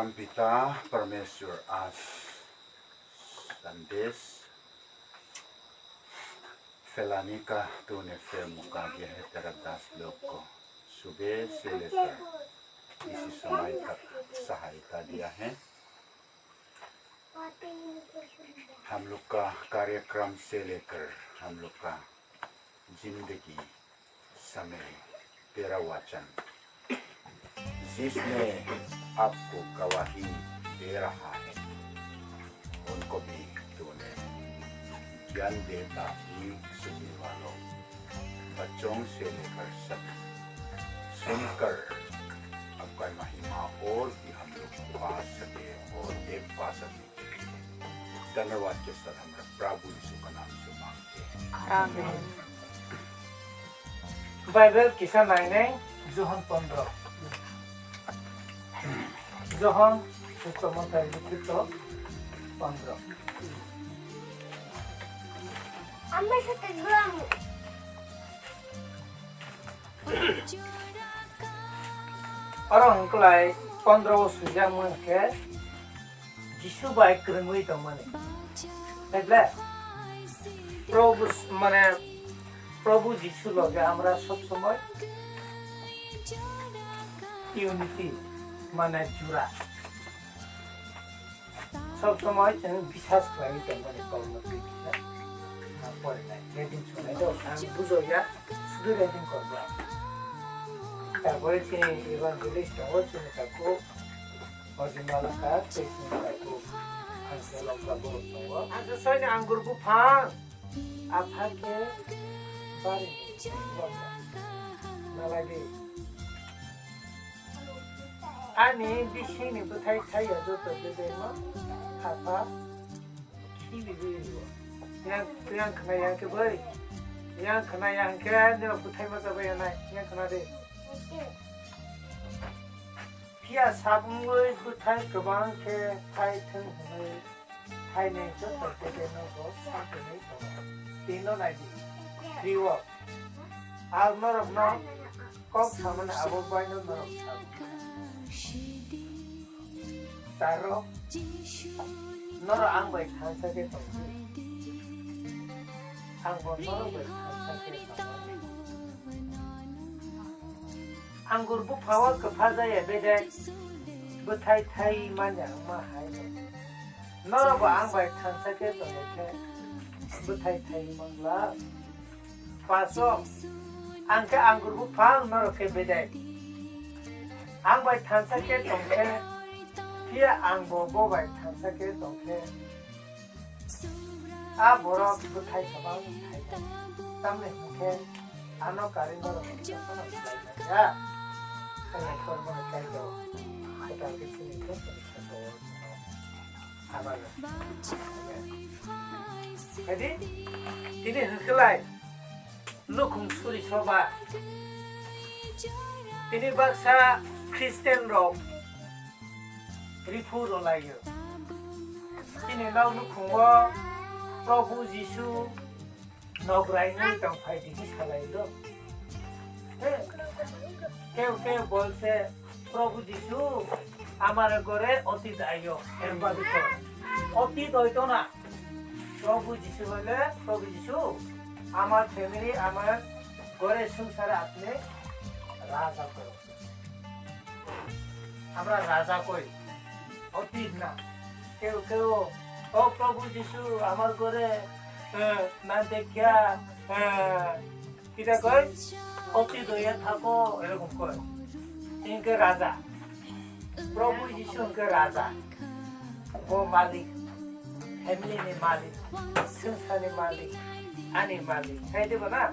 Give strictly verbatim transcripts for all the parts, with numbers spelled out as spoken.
Pita Parmeshwar, aaj sandesh phelane ka tune phir muka gaya hai tera das log ko, subah se lekar isi samay tak sahayata diya hai. हम लोग का कार्यक्रम से लेकर हम लोग का जिंदगी समय तेरा वचन, जिसने आपको गवाही दे रहा है, उनको भी तूने ज्ञान देता ही सुनने वालों, बच्चों से लेकर सब सुनकर आपका महिमा और भी हम लोग पा सके और देख पा सके। धन्यवाद के साथ हमरा प्रभु यीशु का नाम से मांगते हैं। Amen. Bible kisa nainai Johon pondro. Johon sukto motai likito pondro. Amma sa tagwam. Oro hwnklai pondro o swijak mani khe Jisu bai kwrwngwi tongmani. Taible Prabhu s-, mane Prabhu Jisu loge amra sob somoi unity, mane jura. Sob somoi chwng biswas khlaiwi tongmani kokno twi kisa, ah, porinai. Reading sunai do, ang bujo ya, sudu reading korbo. Tarpore chini evangelist tongo, chini takhuk Ojimala kha, tei chini takhuk Angela kha borok tongo. Ang se soini anggur buphang. Apha khe bari naladi. Ani bisingni bwthai thaiya joto bedemo apha khibiwi rio. Yang, yang khna yang khe bai. Yang khna yang khe nino bwthai ma chabai ya nai. Yang khna de. Phiya sabungwi bwthai kwbang khe thai thwng hwnwi. Thainwi joto bebeno bo sakini tongo. Tino naidi. Trio. Ang norokno kok samani abo baino norok sabo. Taro. Norok ang bai thansa khe tongdi. Ang bo norok bai thansa khe tongo. Anggur buphao kwpha jaya bedek bwthai thai manya wngma hai. Norokbo ang bai thansa khe tongwi khe bwthai thai mangla. Paso, ang khe anggur buphang, norok khe bedek. Ang bai thansa khe tong khe, phiya ang bo bo bai thansa khe tong khe. A borok bwthai kwbang thai, tamni hwn khe ano karwi norok jotono swlai manya. Kaitor bono Kaitor kwtal khe chini joto ni saka o. Amen. Kadi, tini hwnkhe lai, nukhung suri soba. Tini baksa Christian rok riphu rwlaio. Chini nok nukhungo Prabhu Jisu nograinwi tongphai di hwnwi salaio. He, keu keu bolse, "Prabhu Jisu, amare gore otit ayo, erba bito." Otit oito na. Prabhu Jisu hoile, "Prabhu Jisu, amar family, amar gore songsare apni raja koro." Amra raja koi, otit na. Keu keu, "O Prabhu Jisu, amar gore, eh, na dekya, eh, kita koi, otit oya thako," erokom koi. Inke raja. Prabhu Jisu inke raja. O malik. Family ni malik, swngcharni malik, ani malik, khai diba na?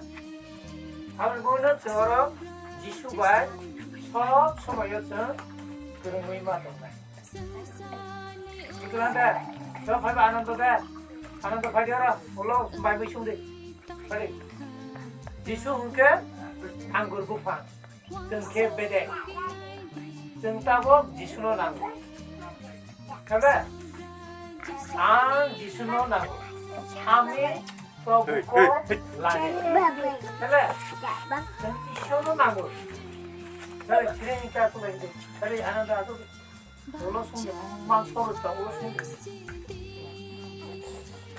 Aboni bono chwng oro Jisu bai sob somoyo chwng kwrwngwi ma tongnai. Bwklang de, chwng phaiba Anando de, Anando phai di oro, ulo bai mui sung di. Phai di. Jisu hwnkhe anggur buphang. Chwng khe bedek. Chwng tabok Jisuno nango. Khe be? Ang Jisuno nango. Ami Prabhu ko lage. Khe be? Chwng Ishwarno nango. Khe be? Chwng Ishwar ko lage. Khe be? Ananda ato. Ulo song de, man soro ta ulo song de.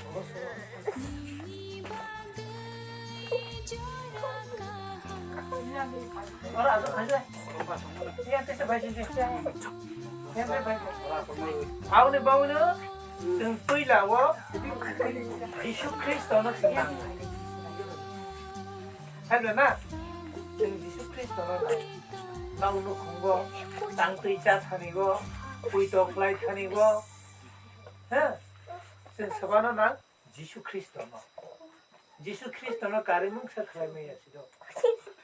Ulo song. Ora, ajo, ajo. Yang tese bai sing sing. Yang tese bai. Auni bauni, teng tuila wo, Jisu Khristo no sing. Hai na? Chwng Jisu Khristono nang nukhungo tang twi cha thanigo, puito khlai thanigo. Ha? Chwng sabano nang Jisu Khristono. Jisu Khristono karwi mungsa khlai maya sido.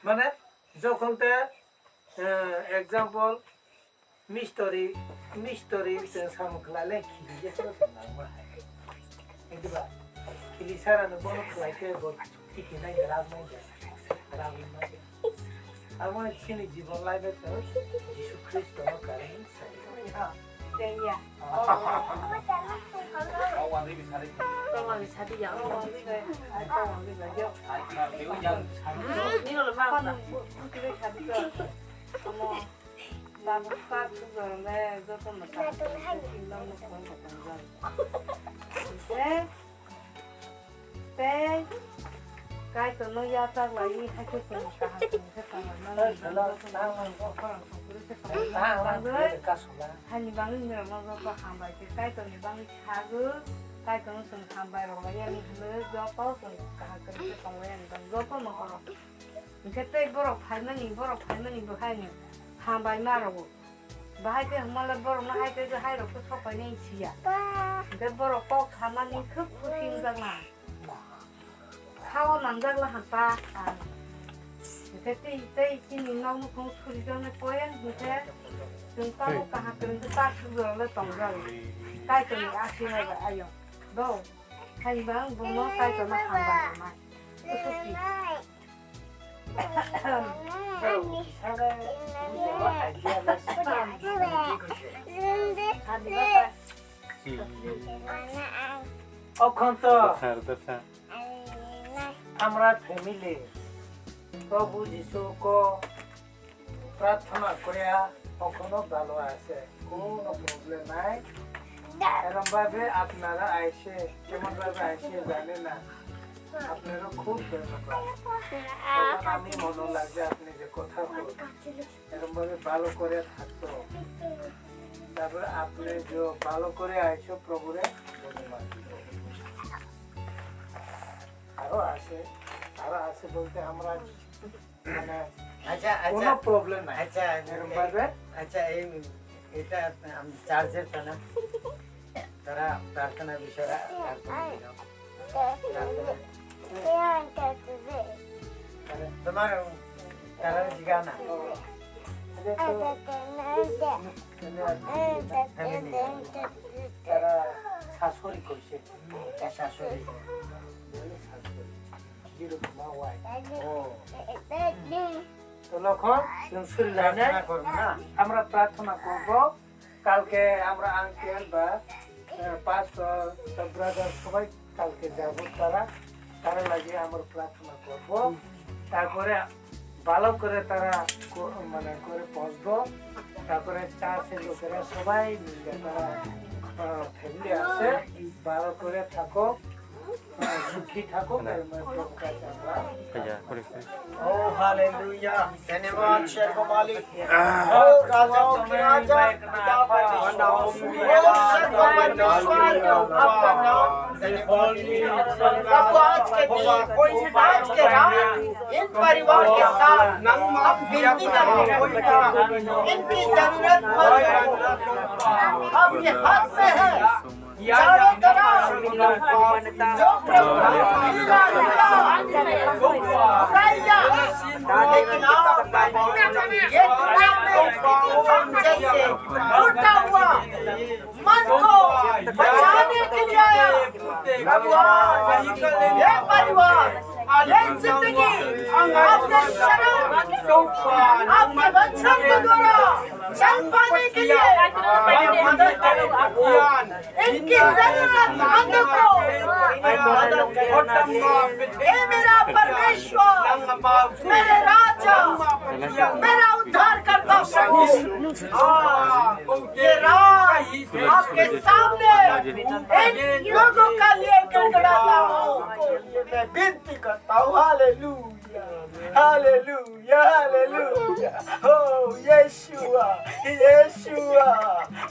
Mane, jokhon te, eh, example, Mistori, mistori chwng samung khlai le khili je soro se nangma hai. Ediba, khili sara no bono khlai khe bo tiki nai de, ram nai de, ram nai de. Amo chini jibon lai de to Jisu Khristo no karwi sai. Ya, ya. Kawang ri bisari. Kawang ri sadi ya. Kawang ri bai. Ai kawang ri bai yo. Ai kawang ri bai yo. Ni lo ma. Kawang ri sadi to. Amo. Tabuk kha thukjagale joto mwchang. Tei, tei Kaitorno yachak laiwi haikhe chwng kaham chwng khe tonglaimani. Joto mwchang borok songkuru khe tonglaimani bagwi haini bagwi norokno joto hambai khe Kaitorni bagwi sagwi Kaitorno chwng hambai rwlaiyani hwnwi joto chwng kaham kwrwi khe tonglaiyani tong joto nokhorok. Hwnkhe tei borok phaimani, borok phaimani bo haino hambai ma rwo. Bahai khe hwnmale borokno hai khe hai rok khe sok painai siya. Hwnkhe borok kok samani khub khusi wngjakna. Sao nangjak la hwn ta ang. Hwnkhe tei, tei chini nok nukhung surijaknai poyan hwnkhe chwng tabuk kaham kwrwngkhe ta thwk jorale tongjak. Kaitorni asirwad bai ayo. Do. Haibang bono Kaitorno hambai rwnai. Kusuki. Okhonto. Dopha, dopha. Amra family. Prabhu Jisu ko প্রার্থনা করে এখনো ভালো আছে, কোনো প্রবলেম নাই। এরম ভাবে আপনারা আইসে, কেমন ভাবে আইসে জানে না, আপনারা খুব ধন্যবাদ। তখন আমি মনে লাগে আপনি যে কথা বলেন, এরম ভাবে ভালো করে থাকতো। তারপরে আপনি যে ভালো করে আইসো প্রভুরে ধন্যবাদ। আরো আছে, আরো আছে বলতে আমরা মানে আচ্ছা, আচ্ছা। কোনো প্রবলেম নাই। আচ্ছা, এরকম এ-, ভাবে? আচ্ছা, এই, এটা আমি চার্জের তা না। তারা প্রার্থনা বিষয়ে আর কোনো দিন হবে। প্রার্থনা। তোমার, তারা জিগা না। এটা তো, এটা তো, এটা তো, এটা তো, এটা তো, তারা শাশুড়ি কইছে। হুম, তার শাশুড়ি। শাশুড়ি। Zero to my wife. Oh. তো লক্ষণ, তুমি শুনলে না? প্রার্থনা করবো না? আমরা প্রার্থনা করব। কালকে আমরা আঙ্কেল বা, আহ, পাস্টর, বা ব্রাদার সবাই কালকে যাব। তারা, তারা লাগিয়ে আমরা প্রার্থনা করব। তারপরে ভালো করে তারা ক-, মানে করে বসবো। তারপরে চার্চের লোকেরা সবাই মিলে তারা, আহ, ফ্যামিলি আছে, ভালো করে থাকো। সুখী থাকো, না। প্রেমে প্রভু কাছে আমরা। আচ্ছা, করে, করে। Oh, hallelujah. ধন্যবাদ, সর্ব মালিক। ও রাজাও কি রাজা, পিতা পরমেশ্বর। ও সর্ব পরমেশ্বর, आपका नाम धन्यवाद। प्रभु, आज के दिन, आज के रात, इन परिवार के साथ हम विनती करते हैं, इनकी जरूरत आपके हाथ में है। चारों तरफ जो प्रभु बुराइयां, लेकिन आप ये दुनिया में हम जैसे टूटा हुआ मन को बचाने के लिए आया। भगवान, ये परिवार, ये जिंदगी आपके शरण, आपके वचन के द्वारा चल पाने के लिए मदद करें। इनकी जरूरतमंदों को हे मेरा परमेश्वर, मेरे राजा, मेरा उद्धारकर्ता, हाँ, ये राह आपके सामने इन लोगों का लिए गड़गड़ाता हूँ। ये मैं विनती करता हूँ। Hallelujah, hallelujah, hallelujah. ओ यीशुआ, यीशुआ,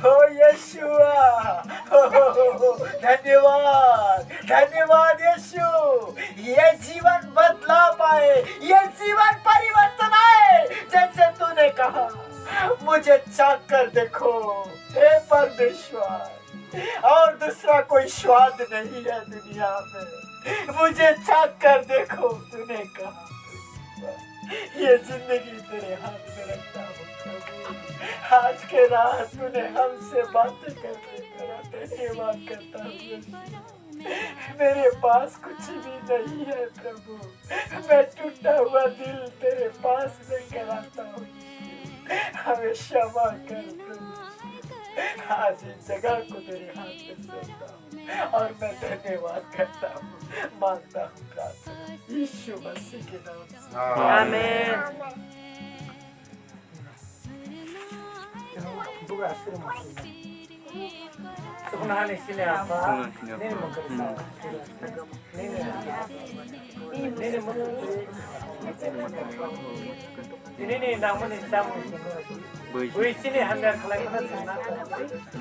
ओ यीशुआ। धन्यवाद, धन्यवाद यीशु। ये जीवन बदला पाए, ये जीवन परिवर्तन आए, जैसे तूने कहा। मुझे चाख कर देखो, हे परमेश्वर, और दूसरा कोई स्वाद नहीं है दुनिया में। मुझे चाख कर देखो, तूने कहा। ये जिंदगी तेरे हाथ में रखता हूँ प्रभु। आज के रात तूने हमसे बातें करने का धन्यवाद करता हूँ। मेरे पास कुछ भी नहीं है प्रभु, मैं टूटा हुआ दिल तेरे पास लेकर आता हूँ। हमें क्षमा कर प्रभु। आज इस जगह को तेरे हाथ में सौंपता हूँ और मैं धन्यवाद करता हूँ, मांगता हूँ प्रार्थना यीशु मसीह के नाम से। आमीन। Nini nangmani chamung simi. Bui sini hamya khlai mana chwngna.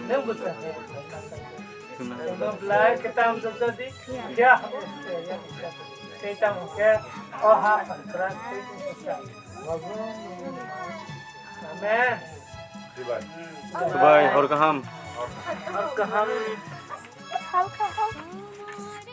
Nang bwsa. Chwngno belai kwtam jabjadi. Ya. Tei tamo khe o ha phankrak tei tongsa. Amen. Bye, hor kaham. Hor kaham. Hor kaham.